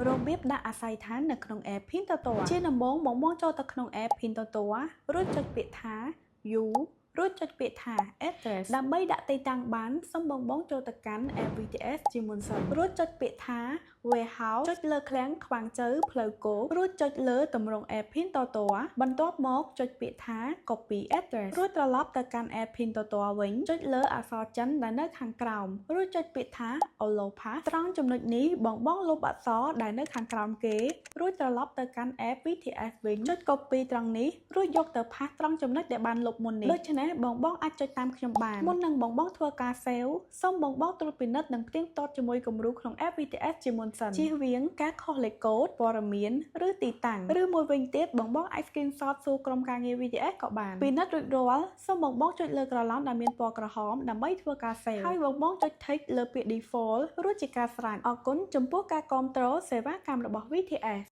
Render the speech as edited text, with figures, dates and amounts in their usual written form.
របៀបដាក់អាសយដ្ឋាននៅក្នុង app Pinduoduo ជាដំបូងបងបងចូលទៅក្នុង app Pinduoduo រួចចុចពាក្យថា You រួចចុចពាក្យថា address ដើម្បីដាក់ទីតាំងបានសូមបងបងចូលទៅកាន់ app VTS ជាមុនសិនរួចចុចពាក្យថា warehouse ចុចលើឃ្លាំងខ្វាងជូវផ្លូវគោករួចចុចលើទម្រង់ app Pinduoduo បន្ទាប់មកចុចពាក្យថា copy address រួចត្រឡប់ទៅកាន់ app Pinduoduo វិញចុចលើអក្សរចិនដែលនៅខាងក្រោមរួចចុចពាក្យថា allow paste ត្រង់ចំណុចនេះបងបងលុបអក្សរដែលនៅខាងក្រោមគេរួចត្រឡប់ទៅកាន់ app VTS វិញចុច copy ត្រង់នេះរួចយកទៅ paste ត្រង់ចំណុចដែលបានលុបមុននេះដូច្នេះបងបងអាចចុចតាមខ្ញុំបានមុននឹងបងបងធ្វើការ save សូមបងបងត្រួតពិនិត្យនិងផ្ទៀងផ្ទាត់ជាមួយគំរូក្នុង app VTS ជាមុនសិនជៀសវាងការខុសលេខកូដព័ត៌មានឬទីតាំងឬមួយវិញទៀតបងបងអាច screenshot សួរក្រុមការងារ VTS ក៏បានពិនិត្យរួចរាល់សូមបងបងចុចលើក្រឡោនដែលមានពណ៌ក្រហមដើម្បីធ្វើការ save ហើយបងបងចុច tick លើពាក្យ default រួចជាការស្រេចអរគុណចំពោះការគាំទ្រសេវាកម្មរបស់ VTS។